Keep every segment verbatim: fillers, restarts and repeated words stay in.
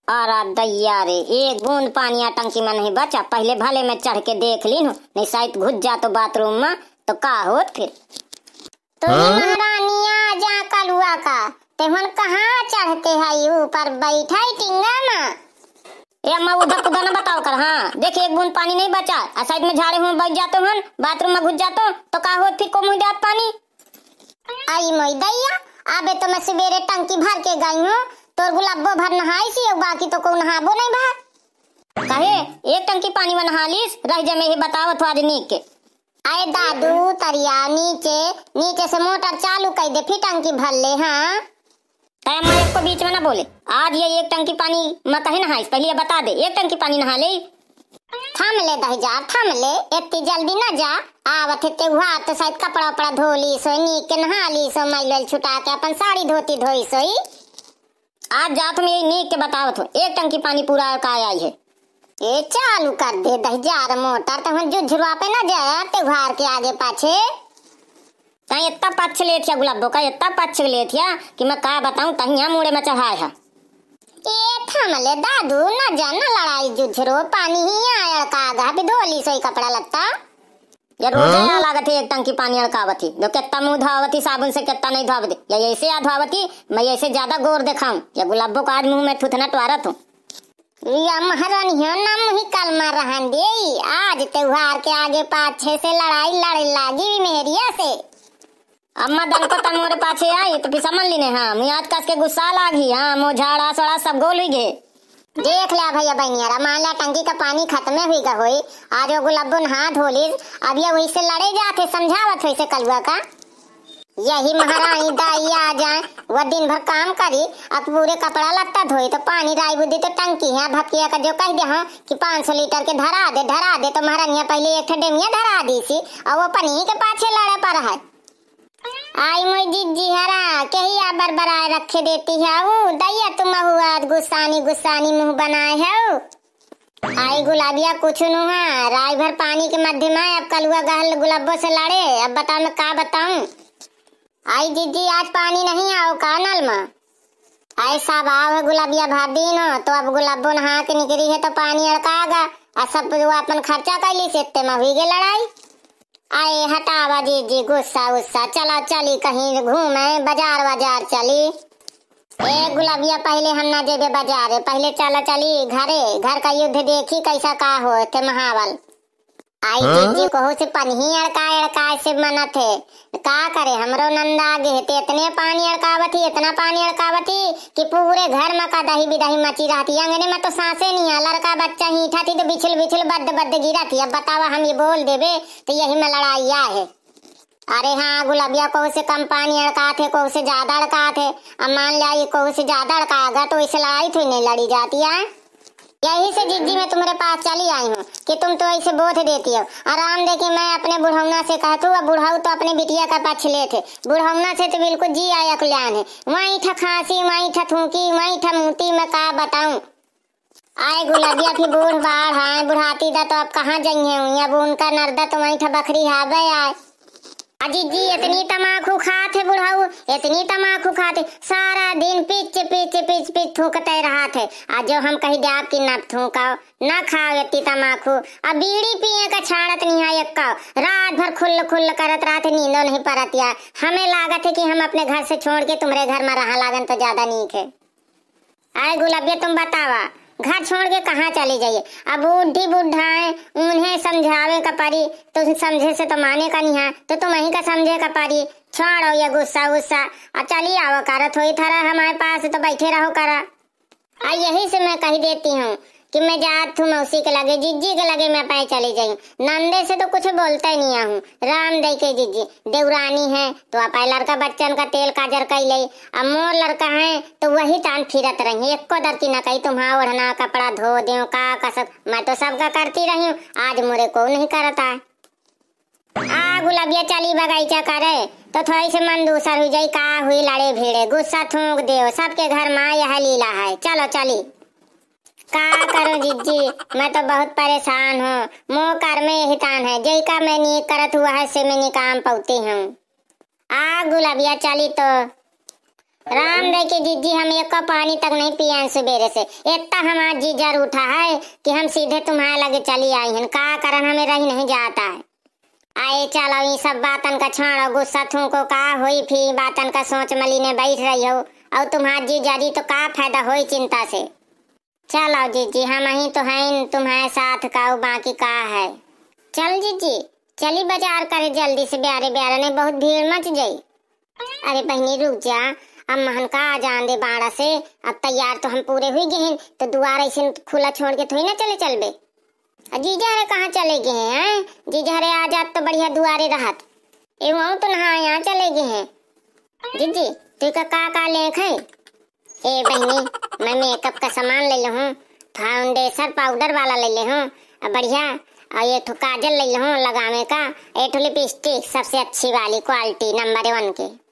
अरे दैया रे, एक बूंद पानी आ टंकी में नहीं बचा। पहिले भले मैं चढ़ के देख लीन हूँ, नहीं शायद घुस जातो बाथरूम में, तो का होत फिर? तू ही हाँ? महारानी आ जा कलुआ का, तेहन कहाँ चढ़ते है ऊपर बैठा है टिंगा में? ए अम्मा, उधर कुदा न बताओ कर। हाँ, देखिए, एक बूंद पानी नहीं बचा। आ साइड में झाड़े हुए बैठ जातो हन, बाथरूम में घुस जातो, तो का होत फिर को मुँह देत पानी? आई मोई दैया, अबे तो मैं सवेरे टंकी भर के गई हूँ, तोर गुलाबो भर नहाइसी, बाकी तो को नहाबो नहीं भर। काहे? एक टंकी पानी में नहा लीस, रह जमे ही बतावत हो आज नीक के। अरे दादू, तरिया नीचे, नीचे से मोटर चालू कर दे, फिर टंकी भर ले, हाँ। तै अम्मा एको बीच में ना बोले। आज ये एक टंकी पानी में कहे नहाइस, पहले ये बता दे, एक टंकी पानी नहा ले। थम ले दहिजार, थम ले, इतनी जल्दी ना जा। आवत है त्योहार तो शायद कपड़ा उपड़ा धो लीस होई, नीक के नहा लीस होई, मैल वैल छुटा के अपन साड़ी धोती धोइस होई। आज जात हम यही नीक के बतावत हो, एक टंकी पानी पूरा का आई है। ए चालू कर दे दहिजार मोटर, तो हम जुझुरवा पे ना जाया त्योहार के आगे पाछे। तैं इतना पक्ष लेत हिया गुलाबो का, इतना पक्ष लेत हिया कि मैं का बताऊं, तहिया मूड़े में चढ़ाए है। ए थमले दादू, न जा न लड़ाई जुझरो, पानी ही आयल का आगा भी धोली सोई कपड़ा लत्ता। ये रोज हाँ? या लागत है एक टंकी पानी अड़कावत ही, जो कितना मुंह धोवत ही साबुन से कितना नहीं धोवत ही, या ऐसे या धोवत ही, मैं ऐसे ज्यादा गोर दिखाऊं, या गुलाबो का आज मुंह में थुथना टवारत हूँ। या महारानी हो ना मुही कलमा रहन दे, आज त्योहार के आगे पाछे से लड़ाई लड़े लागी मेहरिया से। अम्मा दनको तन मोरे पाछे आई तो फिर समझ लीने, हाँ, मुझे आज कस के गुस्सा लागी, हाँ, मो झाड़ा सोड़ा सब गोल हुई गे। देख लिया भैया बहनियारा, मान लिया टंकी का पानी खत्मे हुई गा होई, आज वो गुलाबो नहा धोलिस, अब ये वही से लड़े जाते, समझावत होई से कलुआ का। यही महारानी दाई आ जाए, वह दिन भर काम करी, अब पूरे कपड़ा लत्ता धोई, तो पानी राई बुद्धि तो टंकी है, भकिया का जो कह दे हाँ कि पाँच सौ लीटर के धरा दे, धरा दे, तो महारानिया पहले एक ठे डेमिया धरा दी सी, और वो पनी के पाछे लड़े पर है। आई मोई जिज्जी हरा, केही आ बरबराए रखे देती है, ऊ दैया तुम हुआ गुस्सानी गुस्सानी मुंह बनाए है। आई गुलाबिया कुछ नुहा, राई भर पानी के मध्य में, अब कलुआ गहल गुलाबो से लड़े, अब बता मैं का बताऊं। आई जिज्जी, आज पानी नहीं आओ का नल में? आई सब आओ है गुलाबिया भर दिन हो, तो अब गुलाबो नहा के निकली है तो पानी अड़का गा, आ सब वो अपन खर्चा कैली से इतने में हुई गे लड़ाई। आए हटावा जिज्जी गुस्सा उस्सा, चला चली कहीं घूमे, बाजार वाजार चली। ए गुलाबिया, पहले हम ना जेबे बाजारे, पहले चला चली घरे, घर का युद्ध देखी कैसा का हो थे महावल। आई हाँ? जिज्जी कहू से पनही अड़का अड़का से मनत है, का करे हमरो नंदा आगे है, ते इतने पानी अड़कावत ही, इतना पानी अड़कावत ही कि पूरे घर में का दही बिदही मची रहती, अंगने में तो सांसे नहीं है, लड़का बच्चा ही उठा थी तो बिछुल बिछुल बद बद गिरा थी। अब बतावा हम ये बोल देबे तो यही में लड़ाइया है। अरे हाँ गुलाबिया, कहू से कम पानी अड़कात है, कहू से ज्यादा अड़कात है। अब मान लिया ये कहू से ज्यादा अड़काएगा तो इसे लड़ाई थोड़ी नहीं लड़ी जाती है। यही से जिज्जी मैं तुम्हारे पास चली आई हूँ कि तुम तो ऐसे बोध देती हो। आराम दे कि मैं अपने बुढ़ौना से कहत हूँ, अब बुढ़ऊ तो अपने बिटिया का पक्ष लेत है। बुढ़ौना से तो बिल्कुल जी आया कुल्यान है। वहीं ठा खांसी, वहीं ठा थूकी, वहीं ठा मूती, मैं का बताऊँ। आए गुलाबिया फिर बूढ़ बाढ़ आए, बुढ़ाती दा तो अब कहाँ जइहे हुई, अब उनका नरदा तो वहीं ठा बखरी हावे आए। अजी जी, इतनी तमाखू खात है बुढ़ऊ, इतनी तमाखू खात है, सारा दिन पिच पिच पिच पिच थूकते रहत है। आ जो हम कही द्याब कि न थूकाओ, न खाओ इतनी तमाखू, अब बीड़ी पिए का छाड़त नहीं है एक्का, रात भर खुल्ल खुल्ल करत रहत है, नींदो नहीं परत या। हमें लागत है कि हम अपने घर से छोड़ के तुम्हरे घर में रहा लागन तो ज्यादा नीक है। आए गुलाबिया, तुम बतावा, घर छोड़ के कहाँ चली जाइए? अब बूढ़ी बुढ़ा है, उन्हें समझावे का परी, तो समझे से तो माने का नहीं है, तो तुम ही का समझे का परी। छोड़ो ये गुस्सा उस्सा, और चली आओ करा, थोड़ी थारा हमारे पास तो बैठे रहो करा। आ यही से मैं कही देती हूँ कि मैं जात हूँ मौसी के लगे, जिज्जी के लगे मैं पाए चली जाई। नंदे से तो कुछ बोलते नहीं आहूँ, राम दे के जिज्जी, देवरानी है तो आप लड़का बच्चन का तेल काजर कई ले, अब मोर लड़का है तो वही तान फिरत रही, एको दर की न कही तुम्हारा ओढ़ना कपड़ा धो देव का कसक, मैं तो सबका करती रही हूँ, आज मोरे को नहीं करता है। आ गुलाबिया चली बगीचा करे तो थोड़ी से मन दूसर हुई जाई, का हुई लड़े भिड़े, गुस्सा थूक देव, सबके घर में यह लीला है, चलो चली। का करूं जिज्जी, मैं तो बहुत परेशान हूँ। मोर कर में यही तान है, जई का मैं नीक करत हुआ है से मैं निकाम पौती हूँ। आ गुलाबिया चली तो। राम दे के जीजी, हम एक पानी तक नहीं पियन सुबेरे से। इतना हमार जीजा रूठा है कि हम सीधे तुम्हारे लगे चली आई हन। का करन, हमें रही नहीं जाता है। आए चलो, ई सब बातन का छाड़ो, गुस्सा थूको, का होई फिर बातन का सोच मली ने बैठ रही हो। और तुम्हार जीजा जी तो का फायदा होई चिंता से। चलो जीजी, हम ही तो हैं तुम्हारे साथ का, बाकी का है। चल जीजी, चली बाजार करे जल्दी से, ब्यारे ब्यारे नहीं बहुत भीड़ मच जाई। अरे बहिनी रुक जा, अम्महन का आ जान दे बाड़ा से। अब तैयार तो हम पूरे हुई गए हैं, तो दुआर ऐसे खुला छोड़ के थोड़ी ना चले चलबे। आ जीजा हरे कहाँ चले गए हैं? जीजा हरे आ जात तो बढ़िया दुआरे रहत। ए वहू तो नहा यहाँ चले गए हैं। जीजी, तू का का का लेख है? ए बहिनी, मैं मेकअप का सामान ले लूँ, फाउंडेशन पाउडर वाला ले ले हूँ, आ बढ़िया, और ये ठो काजल ले ले हूँ लगावे का, एक ठो लिपस्टिक सबसे अच्छी वाली क्वालिटी नंबर वन के।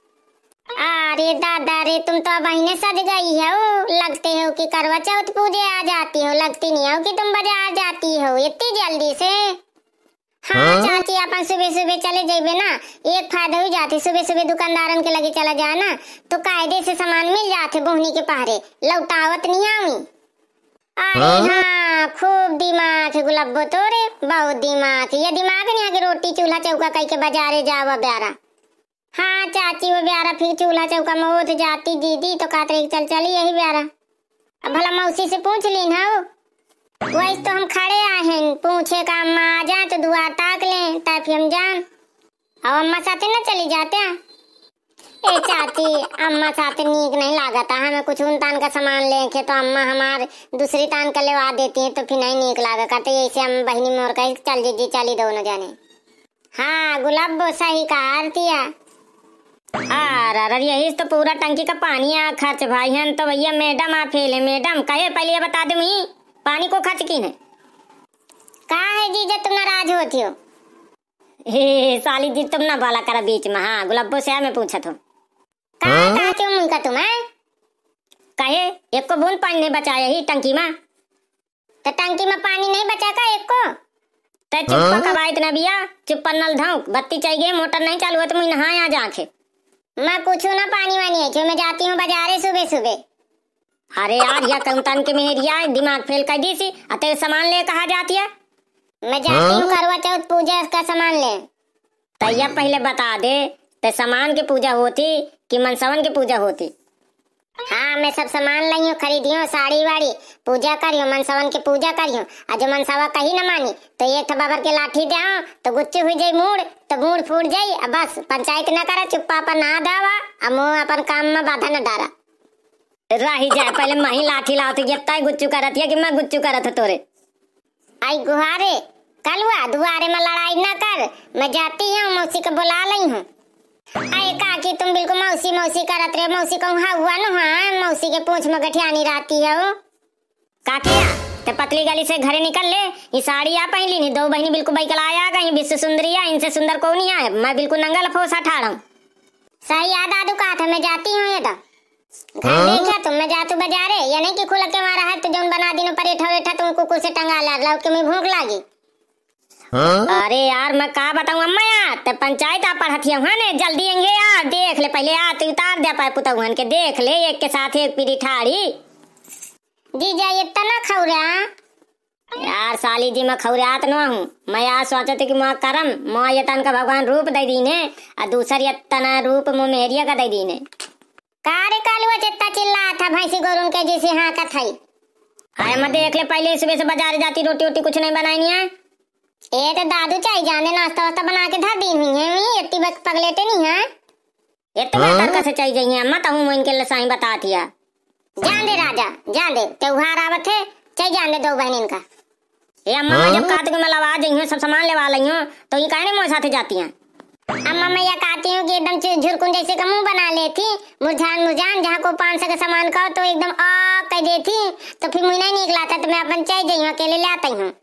अरे दादा रे, तुम तो बहिने सज गई हो, लगते हो कि करवा चौथ पूजे आ जाती हो, लगती नहीं हो कि तुम बाजार जाती हो इतनी जल्दी से। हाँ हाँ? चाची, अपन सुबह सुबह चले जइबे ना, एक फायदा हो जाते। सुबह सुबह दुकानदारन के लगे चला जाए ना, तो कायदे से सामान मिल जाते बोहनी के पहरे, लौटावत नहीं आवी। अरे हाँ? हाँ, खूब दिमाग है गुलब्बो तोरे, बहुत दिमाग है। ये दिमाग नहीं है कि रोटी चूल्हा चौका कह के बाजारे जावा ब्यारा। हाँ चाची, वो ब्यारा फिर चूल्हा चौका में ओत जाती दीदी, तो कहत रही, "चल चली यही ब्यारा।" अब भला मौसी से पूछ लीन हो। वैसे तो हम खड़े आए हैं, पूछे का अम्मा आ जाए तो दुआर ताक लें, तब फिर हम जान। अब अम्मा साथे न चली जाते हैं। ए चाची, अम्मा साथे नीक नहीं लागत है हमें, कुछ उन तान का सामान लेके तो अम्मा हमार दूसरी तान का लेवा देती हैं, तो फिर नहीं नीक लागा करते। ऐसे हम बहिनी मोर कही, "चल जीजी, चली दोनों जाने।" हाँ, गुलाबो सही कहा आरतिया। अरे, अरे, यही से तो पूरा टंकी का पानी आ खर्च भाई हन, तो भैया मैडम आ फेल है, मैडम कहे पहले ये बता दे मुझे, पानी को खर्च की है? का है जीजा, तुम नाराज होती हो? हे साली जी, तुम ना बोला करा बीच में। हाँ, गुलाबो से मैं पूछत हूँ। का हाँ? कहा क्यों मुंह का तुम, हैं? कहे, एको बूंद पानी नहीं बचाया ही टंकी में। तो टंकी में पानी नहीं बचा का एको? ते चुप्पा हाँ? कबाइत ना बिया, चुप्पा नल धौंक, बत्ती चल गई, मोटर नहीं चालू है तो मुझे नहाए आ जाके। मैं कुछ ना पानी वानी है, जो मैं जाती हूँ बाजारे सुबह सुबह। अरे यार, या कौन तन के मेहरिया है, दिमाग फेल कर दी सी, अते सामान ले कहा जाती है? मैं जाती हूँ हाँ? करवा चौथ पूजा का सामान ले। तैया पहले बता दे, ते सामान के पूजा होती कि मनसवन के पूजा होती? हाँ, मैं सब सामान लइयो, खरीदियो, साड़ी वाड़ी, पूजा करियो, मनसवन के पूजा करियो। आ जो मनसवा कही न मानी, तो एक ठो बबर के लाठी दे आओ, तो गुच्चू हुई जाई मूड़, तो मूड़ फूट जाई। अब बस, पंचायत न करा, चुप्पा अपन नहा धावा, आ मुँह अपन काम में बाधा न डारा। रही जाए, पहले मही लाठी लाओ, तो ये तय गुच्चू करत है कि मैं गुच्चू करत है तोरे? आई गुहारे, कलुआ, दुआरे में लड़ाई ना कर, मैं जाती हूँ, मौसी को बुला लई हूँ। अरे काकी, तुम बिल्कुल मौसी मौसी करत रहे, मौसी कहूँ हुआ न हुआ, मौसी के पूँछ में गठियानी रहती है वो। काकी, ते पतली गली से घरे निकल ले, ये साड़ी आ पहन ली, नहीं दो बहिनी बिल्कुल बैकलाया गई, विश्व सुंदरी है, इनसे सुंदर कौन नहीं है, मैं बिल्कुल नंगा लफोसा ठाड़ हूँ। सही याद आदू कहा था, मैं जाती हूँ ये तो। घर हाँ? देखा तुम, मैं जातू बाजारे, ये नहीं कि खुला के मारा है तो जौन बना दिनो परेठा वेठा तुम कुकुर से टंगा ला, लौट के मुझे भूख लागी। हाँ? अरे यार, मैं का बताऊँ अम्मा यार, ते पंचायत आ पढ़त हिया हुआ ने, जल्दी एंगे यार, देख ले पहले यार, तू उतार दे पाए पुतहुहन के, देख ले एक के साथ एक पीढ़ी ठाड़ी। जीजा, ये तना खौरा। यार साली जी, मैं खौरात न हूँ। मैं आज सोचत हूँ कि मोआ करम, मोआ ये तन का भगवान रूप दे दीने, आ दूसर ये तना रूप मो मेहरिया का दे दीने। का रे कालुआ, चित्ता चिल्ला था भैंसी गोरुन के जैसे हाँकत है। हाय, मैं देख ले, पहले सुबह से बाजार जाती, रोटी वोटी कुछ नहीं बनाई नहीं है। ए तो दादू चाहे जाने नाश्ता वास्ता बना के धर दी हुई है, वही इतनी बक-, पगलेटे नहीं है। इतना हाँ? तड़का से चल जाइए अम्मा, तहूँ मोइन के लसाई बता दिया। जान दे राजा, जान दे, त्योहार आवत है, चल जान दे दो बहनिन का। ए अम्मा, मैं जब हाँ? कहत कि मैं लवा जइहूँ, सब सामान लेवा लइहूँ, तो ये काहे नहीं मोर साथे जाती हैं? अम्मा, मैं यह कहती हूँ कि एकदम चु-, झुरकुन जैसे का मुंह बना लेती, मुरझान मुरझान, जहाँ को पाँच सौ का सामान कहो तो एकदम आ कह देती, तो फिर मुझे नहीं निकलाता, तो मैं अपन चल जाइहूँ, अकेले ले आती हूँ।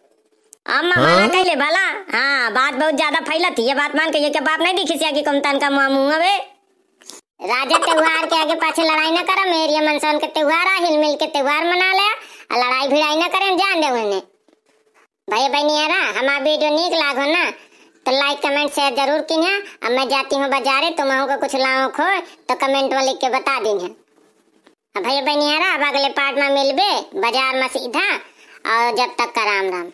अम्मा हाँ? मना कैले भला। हाँ, बात बहुत ज्यादा फैलत ही। ये बात मान के ये क्या बाप नहीं दिखी सिया कि कमतान का मुँह मुँह हवे? राजा त्योहार के आगे पाछे लड़ाई ना करा। मेहरिया मनसवन के त्योहार आ, हिल मिल के त्योहार मना ले, आ लड़ाई भिड़ाई ना करें, जान दे उन्हें। भाई बहनी यारा, हमारा वीडियो नीक लागो ना, तो like, comment, share जरूर कीन्हा। अब मैं जाती हूँ बाजारे, तुम को कुछ लाओ खो, तो comment में लिख के बता दीन्हा। अब भैया बनिहारा, अब अगले part मा मिलबे, बाजार मा सीधा, और जब तक का राम राम।